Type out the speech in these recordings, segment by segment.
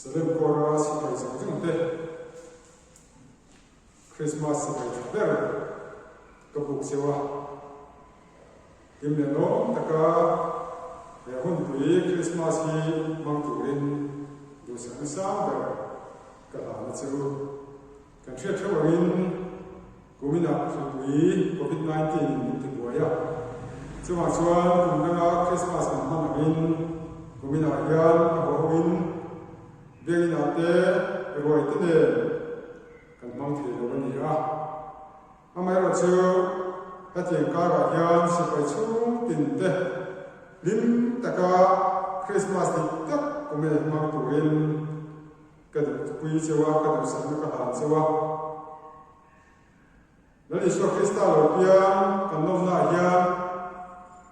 Salem Kawra sipai zawng zawng te Christmas sipai tha ber ka buk cheu a. Hlim leh lawm taka he hunpui Christmas hi hmang turin duhsakna sang ber ka hlahna che u. Kan hriat theuh angin kuminah hripui Covid 19 in min tibuai a, chuvang chuan kum danga Christmas kan hman angin kuminah hian a haw hoin biakinah te ruai te nen kan hmang thei lo a ni a. Amaherawhchu hetiang karah hian sipai chhung tin te hlim taka Christmas dik tak kumin hmang turin Ka duhpui cheu a, ka duhsakna ka hlan cheu a. Lal Isua Krista lo piang kan lawmnaah hian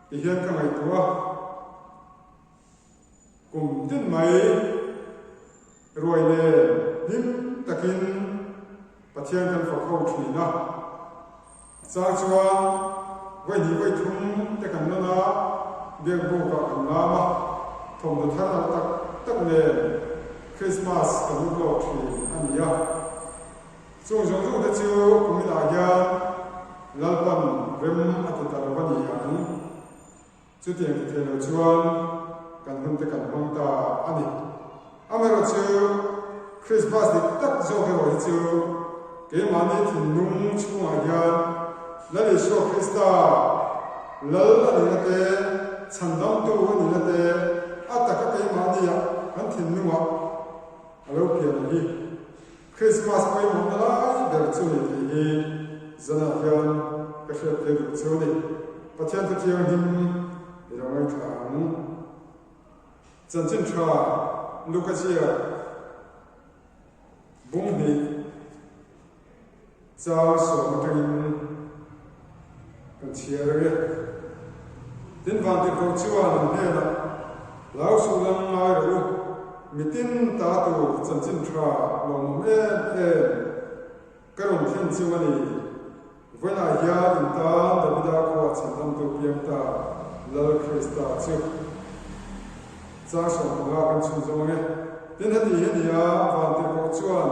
ti hian ka ngaihtuah a, kum tin mai ruai nen hlim takin Pathian kan fak ho thin a. A chang chuan vawi hnih vawi thum te kan lawn a, biakbukah kan lam a, thawmhnaw thar nalh tak tak nen Christmas kan lut lawk thin a ni a. Chung zawng zawng te chu kuminah hian Lalpan rem a ti ta lo a ni ang. Chutiang ti thei lo chuan kan hun te kan hmang ta a ni. Amaherawhchu Christmas dik tak zawk erawh hi chu keimahni thinlung chhungah hian Lal Isua Krista Lal a nihna te, chhandamtu a nihna te a taka keimahniah kan thinlungah a lo pian hi Christmas pawimawhna lai ber chu ni tih hi zanah hian ka hriat tir duh chu a ni. Pathian thu thianghlim i lo ngaithla ang. Chanchin tha Luka ziak bunghnih chang sawm atangin kan chhiar ang e. Tin Vantirhkoh chuan an hnenah, Hlau suh lam ngai rawh u, mitin ta tur chanchin tha lawmawm em em ka rawn thlen chu a ni. Vawiinah hian in tan Davida khuaa chhandamtu piang ta Lal Krista chu chang 15 kan chhun zawng ang e. Tin heti hi a ni a, Vantirhkoh chuan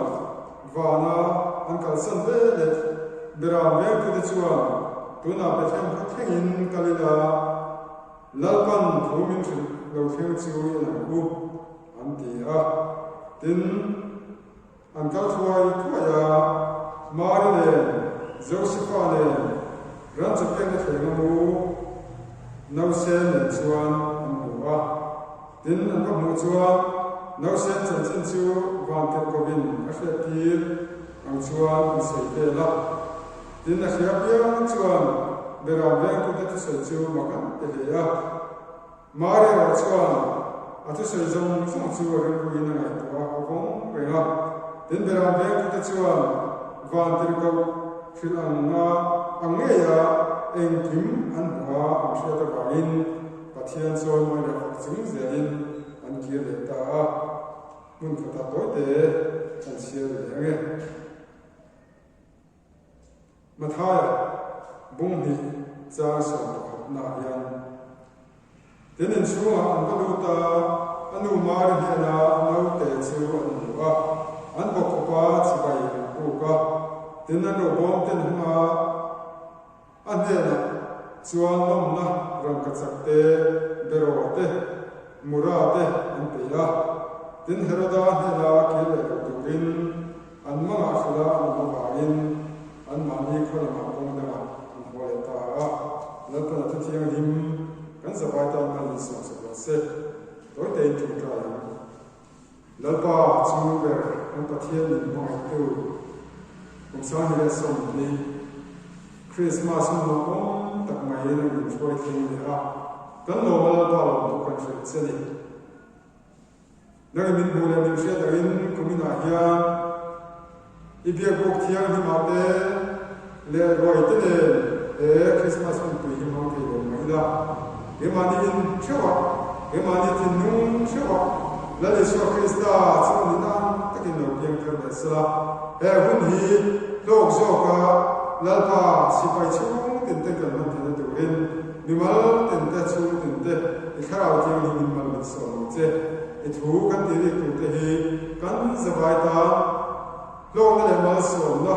vana an kalsan ve leh Beram vengtute chuan tunah Bethlehem khaw thlengin kal ila Lalpan thu min hrilh lo thleng chu i ang u an ti a. Tin. An kal thuai thuai a, Mari nen, Josefa nen, ran chawpekna thleng a mu Nausen nen chuan an hmu a. Tin, an va hmuh chuan Nausen chanchin chu Vantirhkovin a hriattir ang chuan an sawi vel a. Tin, a hria piang chuan Beram vengtute thusawi chu mak an ti hle a. Mari erawh chuan a thusawi zawng zawng chu a rilruin a ngaihtuah a vawng reng a. Tin, Beram vengtute chuan Vantirhkoh hrilh ang nga ang ngeia engkim an hmu a an hriat avangin Pathian chawimawi leh fak chung zelin an kir leh ta a. Hmun khatah tawite an chhiar leh ang e. Mathaia bunghnih chang 11 ah hian tin inchhungah an va lut a, a nu Mari hnena naute chu an hmu a, an bawkkhupa chibai an buk a, tin an robawm ten hung a, a hnenah chuan nawmna rangkachak te, beraw te, mura te an pe a, tin Heroda hnena kir leh lo turin An mangah hrila an awm avangin anmahni khaw lamah kawng dangah an haw leh ta a, Lalpana thu thianghlim kan zavai tan hman in sawmsak rawh se, tawitein ṭawngṭai ang. Lalpa chung ber kan Pathian min hmangaihtu kum 2020 Krismas hun lawmawm tak maiin a min hruai thleng leh a, kan lawma Lalpa lawmtu kan hrilh che ni. Nangin min hmuh leh min hriat angin kuminah hian i biakbuk thianghlimah te leh ruai te nen he Krismas hunpui hi hmang thei lo mai ila. Keimahni in theuhah, keimahni thinlung theuhah Lal Isua Krista chu ni nan takin lo piang thar leh sela, he hun hi hlawk zawka Lalpa sipai chhung tin te kan hman theihna turin mimal tin te chhung tin te i thlarau thianghlim in mal min sawm ang che. I thu kan tih rik tur te hi kan zavai tan hlawkna leh malsawmna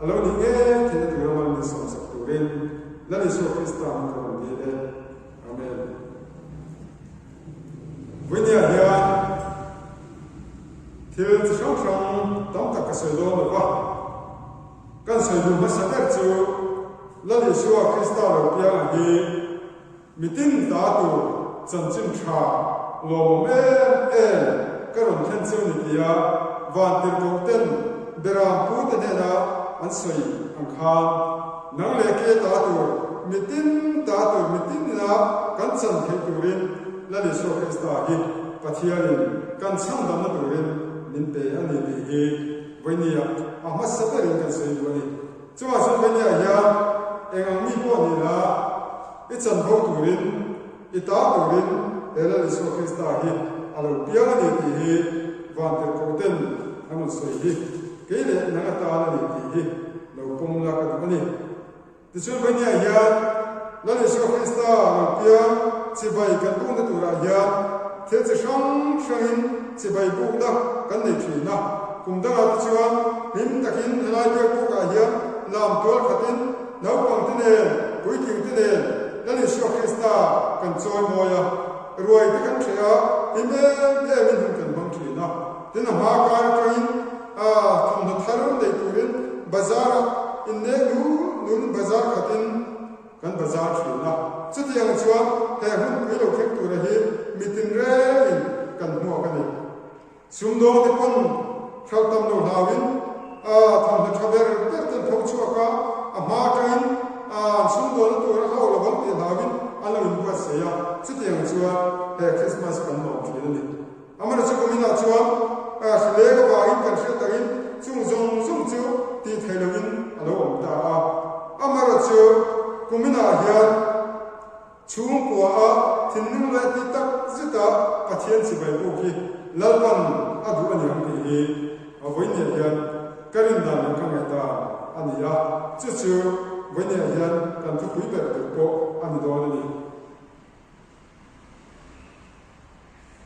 a lo nih ngei theihna tura mal min sawmsak turin Lal Isua Krista min ka rawn dil e. Amen. Vawinia hian thil chi hrang hrang tam tak ka sawi dawn lo va, kan sawi duh hmasa ber chu Lal Isua Krista lo pianga hi mitin ta tur chanchin tha lawmawm em em ka rawn thlen cheu ni tia vantirhkoh ten Beram pu te hnena an sawi ang khan nang leh ke ta tur mitin ta tur mitin ina kan chan theih turin Lal Isua Krista hi Pathianin kan chhandamna turin min pe a ni tih hi vawinia a hmasa berin kan sawi duh a ni. Chuvang chuan vawinia hian eng ang mi pawh ni la i chanvo turin, i ta turin he Lal Isua Krista hi a lo piang a ni tih hi vantirhkoh ten an rawn sawi hi kei leh nang atan a ni tih hi lo pawm la ka duh a ni. Tichuan Vainia hian Lal Isua Krista lo piang chibai kan bukna turah hian thil chi hrang hrangin chibai bukna kan nei thin a. Kum dangah te chuan hlim takin helai biak bukah hian lam tual khatin naupangte nen, puitlingte nen Lal Isua Krista kan chawi mawi a, ruai te kan hreh a, hlim em emin hun kan hmang thin a. Tin a hma kar atangin thawmhnaw thar nei turin bazar-ah inneih nul nulin bazar khatin kan bazar thin a. Chutiang chuan he hun pui lo thleng tura hi mitin rengin kan hmuak a ni. Sumdawng te pawn hralh tam lo hlauin thawmhnaw tha ber ber ten tho chhuak a, a hma atangin an sumdawnna tur a hauh lovang tih hlauin an lo inbuatsaih a. Chutiang chuan he Christmas kan lawm thin a ni. Amaherawhchu kuminah chuan hrileng avangin kan hriat angin chung zawng zawng chu tih theih lohin a lo awm ta a. Amaherawhchu kuminah hian chhungkua a thinlung leh tih tak zeta Pathian chibai buk hi Lalpan a duh a niang tih hi a vawinia hian ka rindan leh ka ngaihdan a ni a. Chu chu vawinia hian kan thupui ber tur pawh a ni dawn a ni.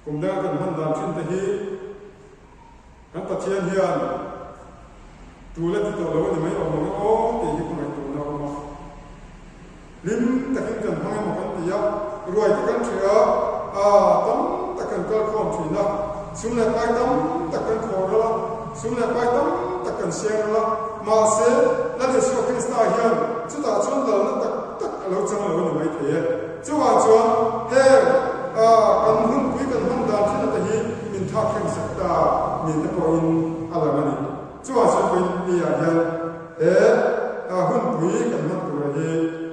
Kum danga kan hman dan thin te hi kan Pathian hian tul a ti tawh lo a ni mai awm ang aw tih hi ka ngaihtuahna a awm a. Hlim takin kan hmang emaw kan ti a, ruai te kan hreh a, aa tam tak kan kal khawm thin a, sum leh pai tam tak kan khawh ral a, sum leh pai tam tak kan siang ral a, mahse Lal Isua Krista hian chutah chuan lalna tak tak a lo chang lo a ni maithei e. Chuvang chuan heng kan hunpui kan hman dan thin ata hi min thlak thleng sak ta ni te pawhin a lang a ni. Chuvang chuan vawiin ni ah hian he hunpui kan hman tura hi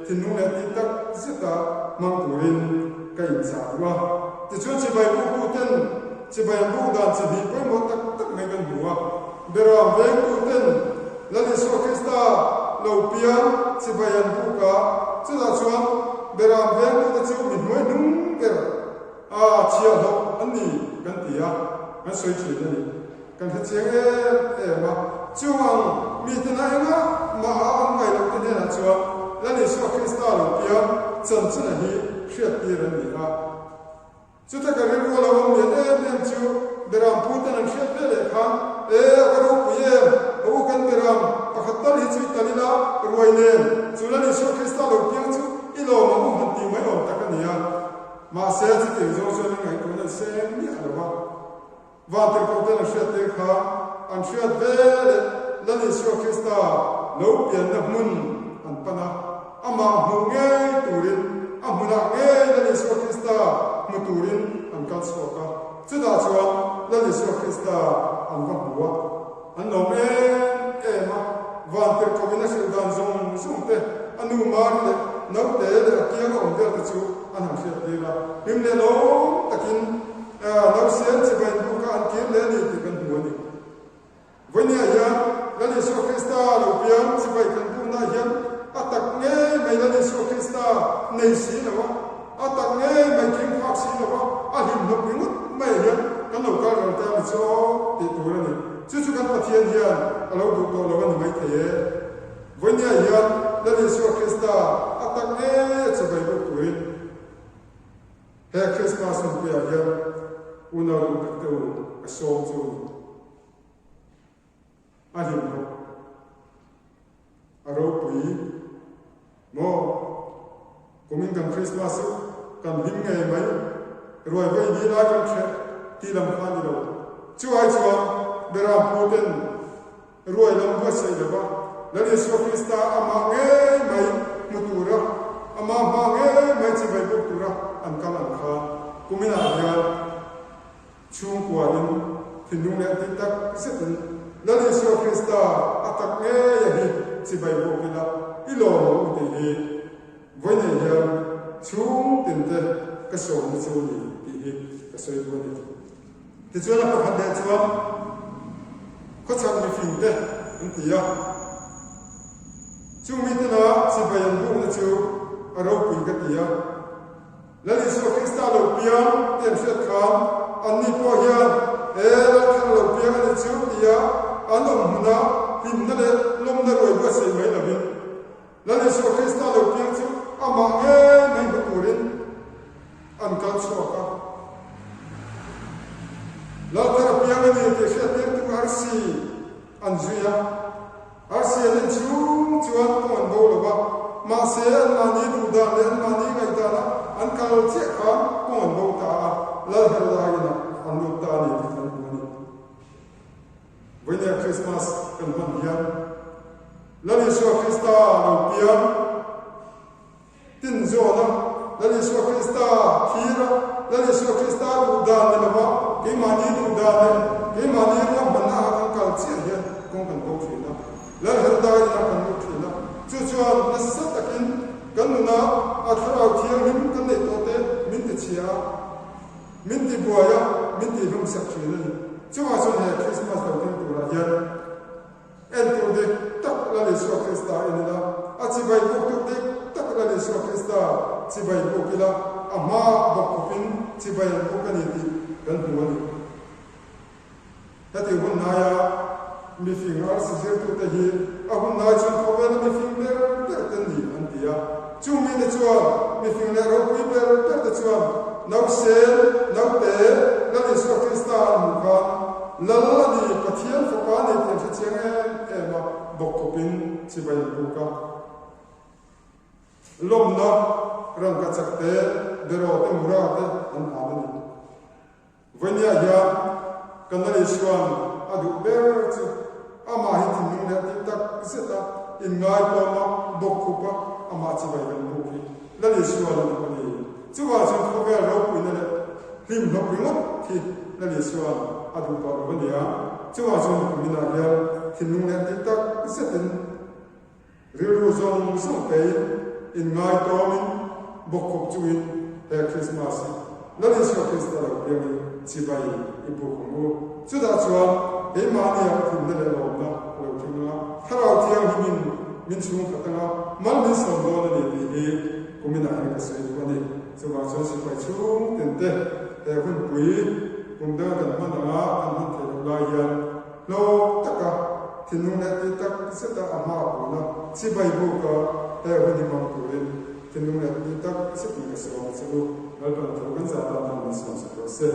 thinlung leh tih tak zeta hmang turin ka inchah duh a. Tichuan chibai buktu ten chibai an buk dan chi hnih pawimawh tak tak mai kan hmu a. Beram vengtu ten Lal Isua Krista lo piang chibai an buk a, chutah chuan Beram vengtu te chu mi hnuai hnung ber a chhiahhlawh an ni kan ti a, kan sawi thin a ni. Kan hre chiang em em a, chung ang mite na engah mah a an ngaih loh te hnenah chuan Lal Isua Krista lo piang chanchina hi hriattir an ni a. Chuta ka rilru a lo awm lian em em chu Beram pu ten an hriat ve leh khan, E, a va ropui em, a u kan Beram pakhat tal hi chu i tal ila, ruai nen, chu Lal Isua Krista lo piang chu i lawm ang u han tih mai awm tak a ni a. Mahse, chutiang zawng chuan an ngaihtuahna an seng miah lo va. Vantirhkoh ten an hriat tir kha an hriat ve leh Lal Isua Krista lo pianna hmun an pan a, amah hmuh ngei turin, a hmunah ngei Lal Isua Krista hmu turin an kal chhuak a. Chutah chuan Lal Isua Krista an va hmu a, an lawm em em a. Vantirhkohin a hrilh dan zawng zawng te, a nu Mari leh naute leh a kianga awm vel te chu an han hriat tir a. Hlim leh lawm takin Nausen chibai inbuk kha an kir leh a ni tih kan hmu a ni. Vawinia hian Lal Isua Krista lo piang chibai kan buknaah hian a tak ngei mai Lal Isua Krista nei si lo a, a tak ngei mai thing phak si lo a, a hlim hlawp ringawt maiah hian kan lo kal ral ta a ni chu aw tih tur a ni. Chu chu kan Pathian hian a lo duh tawh lo a ni maithei e. Vawinia hian Lal Isua Krista a tak ngei a chibai buk turin He Christmas hunpuiah hian. Unau duh tak te u, ka sawm chu a ni. A hlim bawk. A ropui maw? Kumin kan Christmas chu kan hlim ngei mai, ruai vawi ni lai kan hreh ti lam kha a ni lo. Chu ai chuan Beram pu ten ruai lam buatsaih lo va, Lal Isua Krista amah ngei mai hmu tura, amah hma ngei mai chibai buk tura an kal ang kha kuminah hian Chhungkuain thinlung leh tih tak zetin Lal Isua Krista a tak ngei a hi chibai bawk ila i lawm ang u tih hi vawiinei hian chhung tinte ka sawmna chu a ni tih hi ka sawi duh a ni. Tichuan a pakhat leh chuan khawchhak mifingte an ti a, chung mitena chibai an bukna chu a ropui ka ti a. Lal Isua Krista lo piang tih an hriat khan anni pawh hian he Lal thar lo piang a ni chu tia an awm hmuna hlimna leh lawmna ruai buatsaih mai lovin Lal Isua Krista lo piang chu amah ngei mai hmu turin an kal chhuak a. Lal thar a piang a ni tih hriat tirtu arsi an zui a. Arsi an en chhung chuan kawng an bo lo va, mahse anmahni duhdan leh anmahni ngaihdana an kal chiah khan kawng an bo ta a, Lal Heroda inah an lut ta a ni tih kan hmu a ni. Vawinia Krismas kan hman hian Lal Isua Krista lo piang. Tin zawna Lal Isua Krista thlir a, Lal Isua Krista duh dan ni lova keimahni duh dan leh keimahni ruahmanna ah kan kal chiah hian kawng kan bo thin a, Lal Heroda inah kan lut thin a. Chu chuan nasa takin kan nuna a Thlarau Thianghlim kan neih tawh te min ti chhia a, min ti buai a, min ti hlumsak thin a ni. Chuvang chuan he Krismas lo thleng turah hian, Entur dik tak Lal Isua Krista en ila, a chibai buk tur dik tak Lal Isua Krista chibai buk ila, a hma bawk khawpin chibai an buk a ni tih kan hmu a ni. Heti hun hnaia mifing arsi zirtute hi a hun hnai chuan khawvela mifing ber ber te ni an ti a. Chung mite chuan mifing leh ropui ber ber te chuan nausel, naute, Lal Isua Krista an hmuh khan Lal a ni, Pathian fapa a ni tih an hre chiang em em a, bawkkawpin chibai an buk a. Lawmna rangkachak te, beraw te, mura te an hlan a ni. Vawinia hian kan Lal Isua'n a duh ber chu amah hi thinlung leh tih tak zeta inngaitawma bawkkhupa amah chibai kan buk hi Lal Isua'n a duh a ni. Chuvang chuan khawvel ropuina leh hlimhlawp ringawt hi Lal Isua'n a duh tawh lo a nia. Chuvang chuan kuminah hian thinlung leh tih tak zetin Rilru zawng zawng pein inngaitawmin bawkkhup chungin he Krismas hi Lal Isua Krista lo piangin chibai i buk ang u. Chutah chuan keimahnia hlimna leh lawmna a lo thleng anga, Thlarau Thianghlimin min chhungkhat anga mal min sawm dawn a ni tih hi kuminah hian ka sawi duh a ni. Chuvang chuan sipai chhung tinte he hunpui kum danga kan hman anga kan hman theih loh lai hian Hlawk taka thinlung leh tih tak zeta a hma a pun a, chibai buka he hun hi hmang turin thinlung leh tih tak zetin ka sawm a che u. Lalpan thu kan zah tan hian min sawm sak rawh se.